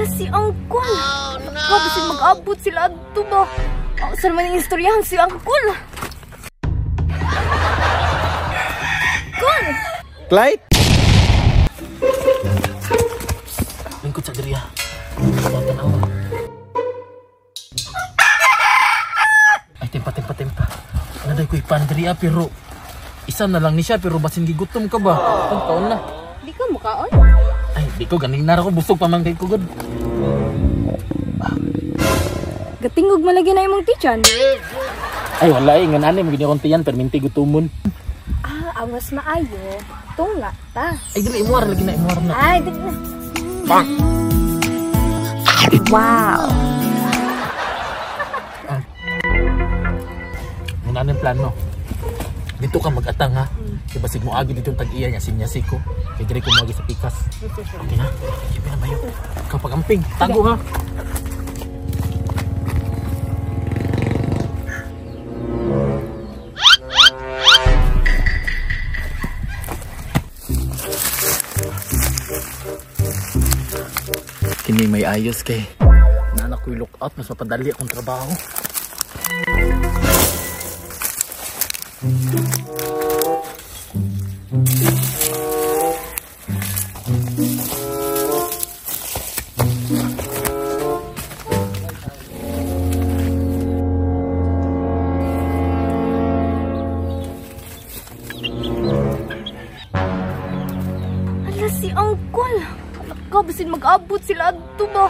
Si Uncle. Oh, no. Basin mag-abot sila adto ba? Oh, saan man yung istoryahan si Uncle? Uncle! Clyde? Lingkod sa diri ha. Tanawa. Ay, tempa. Naday ko'y pan diri pero isa na lang ni siya pero basin gigutom ka ba? Ang taon na. Di ka mukaon? Ay, di ko ganing nara ko busog pa man kay ko gud. Gatingog malagi na imong tichan. Ay wala eh, ngan ani magini akong tiyan perminti gutumon. Ah, awas maayo. Tunga ta. Ay dili imuar lagi na imuar na. Ay, dili na. Bang. Wow. Muna ang plano. Dito ka mag-atang ha. Kaya basig mo agi dito yung tag-iya niya, sinyasi ko. Kaya diri ko magi sa pikas. Okay na? Sige na bayo. Ikaw pag-amping. Tago ha. Kini may ayos kay naanak ko'y look out. Mas mapadali akong trabaho. Ala si Uncle. Alaka, basin mag-abot sila adto ba?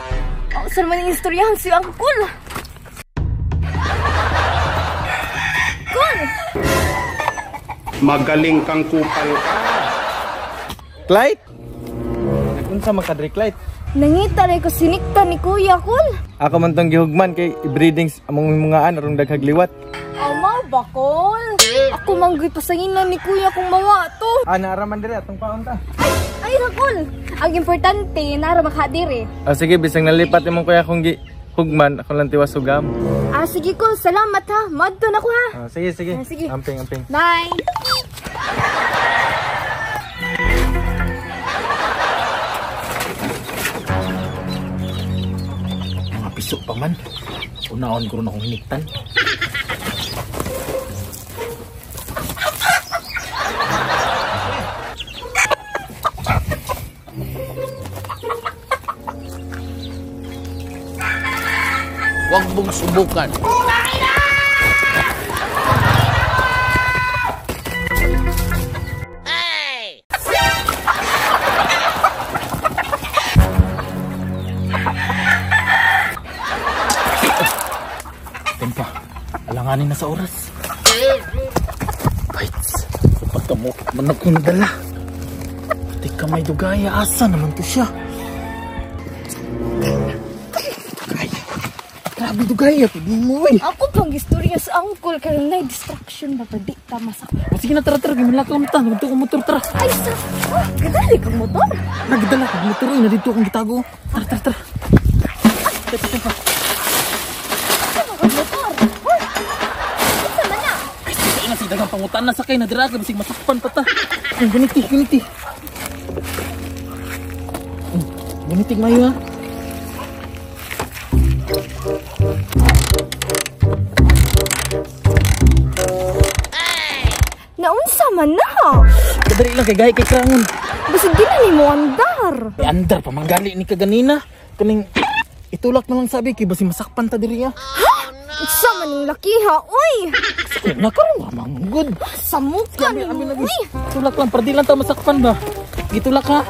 Oh, saan man yung istoryahan si Uncle? Uncle! Magaling kang kupal ka. Clyde? Nagunsa man ka diri, Clyde? Nangita na ko sinikta ni Kuya, Kul. Ako man tong gihugman kay breedings among mga arong daghag liwat. Amaw ba, Kul? Ako manggoy pasanginan ni Kuya kung mawa to. Ah, naara man diri atong paon ta. Ay, ra, Kul. Ang importante, nara makadiri. Ah, sige, bisang nalipat imong kuya kung hugman, ako lang tiwas sugam. Ah, sige, Kul. Salamat ha. Madto na ko ha. Ah, sige, sige. Ah, sige. Amping, amping. Bye. Mga piso pa man. Unaon ko rin akong hiniktan. Huwag mong subukan. Hey! Tempa, alanganin na sa oras. Bites, pagkamok man ako nadala. Tika may dugaya, asa naman to siya. Grabe dugaya, pwede mo eh. Ako pang istorya sa Uncle, karon na distraction ba pa di ta masak. O sige na, tara, tara, gimilakaw na ta, nagdito kong motor, tara. Ay, sa, oh, gadali kang motor? Nagdala kong motor, eh, nandito akong gitago. Tara, tara, tara. Tara, tara, tara. Motor? Hoy, unsa man na? Ay, sige na, sige, dagang pangutan na sakay, nadira ka, bisig masakpan pa ta. Ay, guniti, guniti. Guniti mayo ha. Naunsa man na? Kadali lang kay gahi kay krangon. Basig di na nimo andar. Ay, andar pa manggali ni kaganina. Kaning itulak na lang sabi kay basi masakpan ta diri ha. Ha? Unsa man ning lakiha oy? Nakaroon ra man good. Samuka ni mo oy. Tulak lang para di lang ta masakpan ba. Gitulak ha.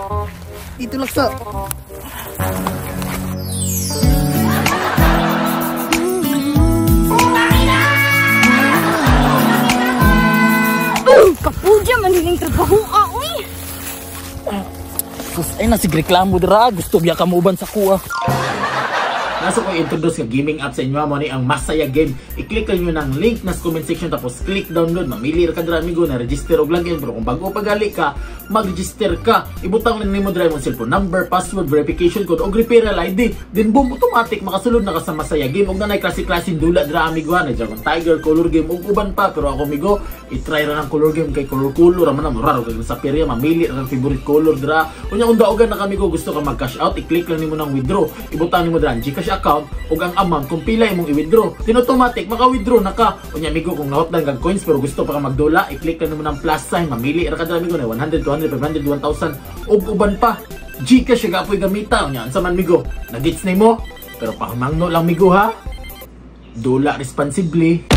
Gitulak sa. Kapudya man hiling trabaho ah, uy. Sus, ay nasig reklamo dira, gusto biya ka muuban sa kuha. Nasa ko introduce nga gaming app sa inyo mo ni ang Masaya Game. I-click lang nyo ng link na sa comment section, tapos click download. Mamili ra ka dira, amigo, na register og login, pero kung bago pa gali ka, mag-register ka. Ibutang lang nimo dira imong cellphone number, password, verification code og referral ID. Then boom, automatic makasulod na ka sa Masaya Game. Og nanay klase-klase dula dira, amigo, ha, na Dragon Tiger, Color Game ug uban pa, pero ako, amigo, i-try ra ng Color Game kay color color ra man, mura ra kag sa perya, mamili ra ng favorite color dira. Unya kung daugan na kami ko gusto ka mag-cash out, i-click lang nimo ng withdraw. Ibutang nimo dira ang GCash account ug ang amount kung pila imong i-withdraw. Then automatic maka-withdraw na ka. Unya, amigo, kung nahotdan kag coins pero gusto pa ka magdula, i-click lang nimo ng plus sign, mamili ra ka dira, amigo, na 100, 200, 500, 1,000 ug uban pa. GCash siya gapoy gamita. Unya unsa man, migo? Nagits nimo? Pero pahumangno lang, migo, ha. Dula responsibly.